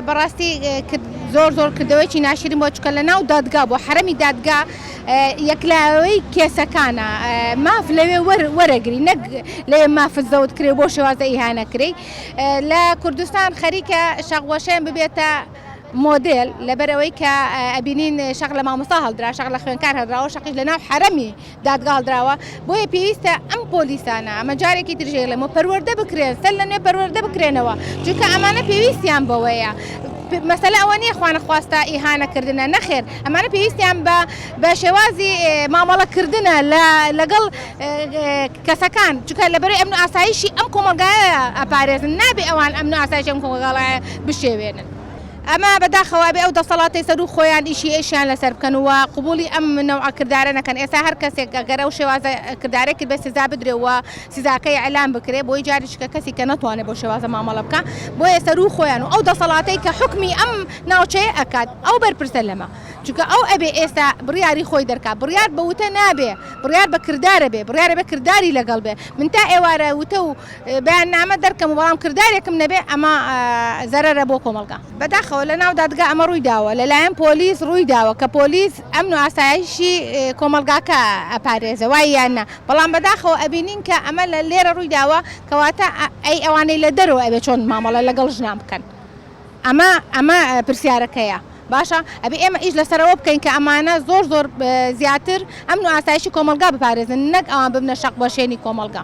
بەڕاستی زۆر زۆر کردەوەیەکی ناشرین بووە چونکە لەناو دادگا بووە حەرەمی دادگا یەکلاوەی کێسەکانە ماف لەوێ وەرەگری نەک لەوێ مافت زەوت کرێ بۆ شێوازە ئیهانە کرێی لە کوردستان خەریکە شەقوەشێن ببێتە مۆدێل لەبەر ئەوەی کە ئەبینین شەق لە مامۆستا هەڵدرا شەق لە خوێنکار هەڵدراوە شەقیش لە ناو حەرەمی دادگا هەڵدراوە بۆیە پێویستە ئەم پۆلیسانە ئەمە جارێکی تریش ئەیڵێمەوە پەروەردە بکرێن سەر لە نوێ پەروەردە بکرێنەوە چونکە ئەمانە پێویستیان بەوەیە مەسەلە ئەوە نییە خوانەخواستە ئیهانەکردنە نەخێر ئەمانە پێویستیان بە بە شێوازی مامەڵەکردنە لەگەڵ کەسەکان چونکە لەبەرەی ئەمن و ئاسایشی ئەم کۆمەڵگایە ئەپارێزن نابێ ئەوان ئەمن و ئاسایشی ئەم کۆمەڵگایە بشێوێنن. ئەمە بەداخەوە ئەبێ ئەو دەسەڵاتەی سەروو خۆیان ئیشی ئیشیان لەسەر بکەن و قبوڵی ئەم نەوعە کردارە نەکەن ئێستا هەر کەسێک ئەگەر ئەو شێوازە کردارەی کردبێ سزا بدرێ و سزاکەی ئیعلان بکرێ بۆی جاریش کە کەسی کە نەتوانێ بەو شێوازە مامەڵە بکا بۆیە سەروو خۆیان و ئەو دەسەڵاتەی کە حوکمی ئەم ناوچەیە ئەکات ئەو بەرپرسە لەمە چونکە ئەو ئەبێ ئێستا بڕیاری خۆی دەرکا بڕیار بە وتە نابێ بڕیار بە کردارە بێ بڕیارە بێ کرداری لەگەڵ بێ من تا ئێوارە وتە و بەیاننامە دەرکەم و بەڵام کردارێکم نەبێ ئەمە زەرەرە بۆ کۆمەڵگا. بەداخەوە لە ناو دادگا ئەمە ڕووی داوە لە لایەن پۆلیس ڕووی داوە کە پۆلیس ئەمن و ئاسایشی کۆمەڵگاکە ئەپارێزێ وایە یان نا بەڵام بەداخەوە ئەبینین کە ئەمە لە لێرە ڕووی داوە کەواتە ئەی ئەوانەی لە دەرەوە ئەبێ چۆن مامەڵە لەگەڵ ژنان بکەن ئەمە ئەمە پرسیارەکەیە باشە ئەبێ ئێمە ئیش لەسەر ئەوە بکەین کە ئەمانە زۆر زۆر زیاتر ئەمن و ئاسایشی کۆمەڵگا بپارێزن نەک ئەوان ببنە شەق بەشێنی کۆمەڵگا.